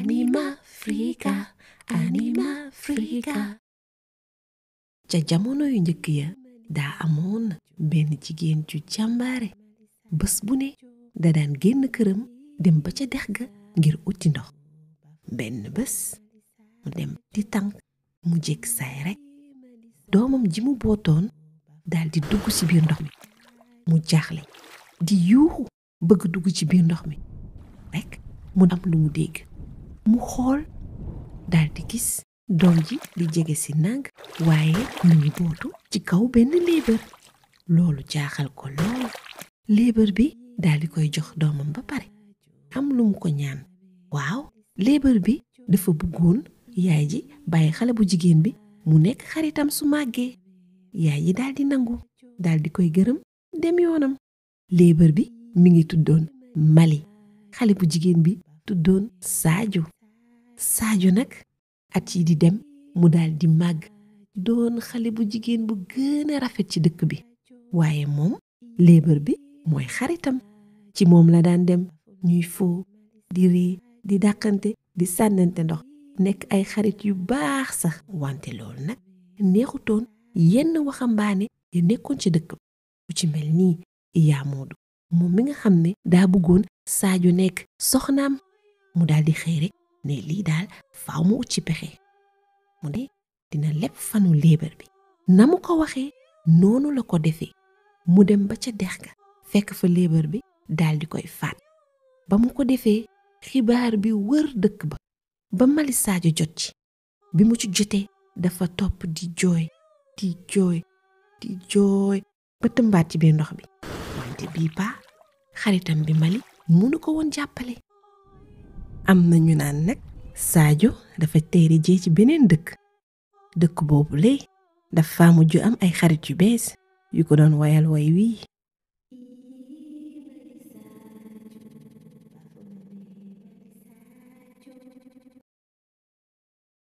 Anima Africa, Anima Africa. Ca jamono yu njëkk ya daa amoon benn jigéen ju jàmbaare. Bés bu ne da daan génn këram dem ba ca dex ga ngir uti ndox. Benn bés mu dem di tànk mu jekk saay rekk doomam ji mu bootoon daal di dugg ci biir ndox mi. Mu jaaxle di yuuxu bëgg dugg ci biir ndox mi rekk mu am lu mu dégg. Mu xool daal di gis doom ji di jege ci nàng waaye mu ngi bootu ci kaw benn léebër. Loolu jaaxal ko lool. Léebër bi daal di koy jox doomam ba pare am lu mu ko ñaan. Waaw léebër bi dafa bëggoon yaay ji bàyyi xale bu jigéen bi mu nekk xaritam su màggee. Yaay ji daal di nangu daal di koy gërëm dem yoonam. Léebër bi mi ngi tuddoon Mali. Xale bu jigéen bi tuddoon Sadio. Sadio nag at yi di dem mu daal di màgg doon xale bu jigéen bu gën a rafet ci dëkk bi. Waaye moom léebër bi mooy xaritam. Ci moom la daan dem ñuy foo di ree di dàqante di sànnante ndox nekk ay xarit yu baax sax. Wante loolu nag neexutoon yenn waxambaane yi nekkoon ci dëkk bu ci mel nii Iya Moodu moom mi nga xam ne daa bëggoon Sadio nekk soxnaam. Mu daal di xëy rek ne lii daal faaw mu ut ci pexe. mu ne dina lépp fanu léebër bi. Na mu ko waxee noonu la ko defee. Mu dem ba ca dex ga fekk fa léebër bi daal di koy faat. Ba mu ko defee xibaar bi wër dëkk ba Mali Sadio jot ci. Bi mu ci jotee dafa topp di jooy ba tëmbaat ci biir ndox bi. Wante bii paa xaritam bi Mali munu ko woon jàppale. Am na ñu naan nag Sadio dafa teeri jee ci beneen dëkk boobu lay dafa mujj am ay xarit yu bees yu ko doon woyal woy wii.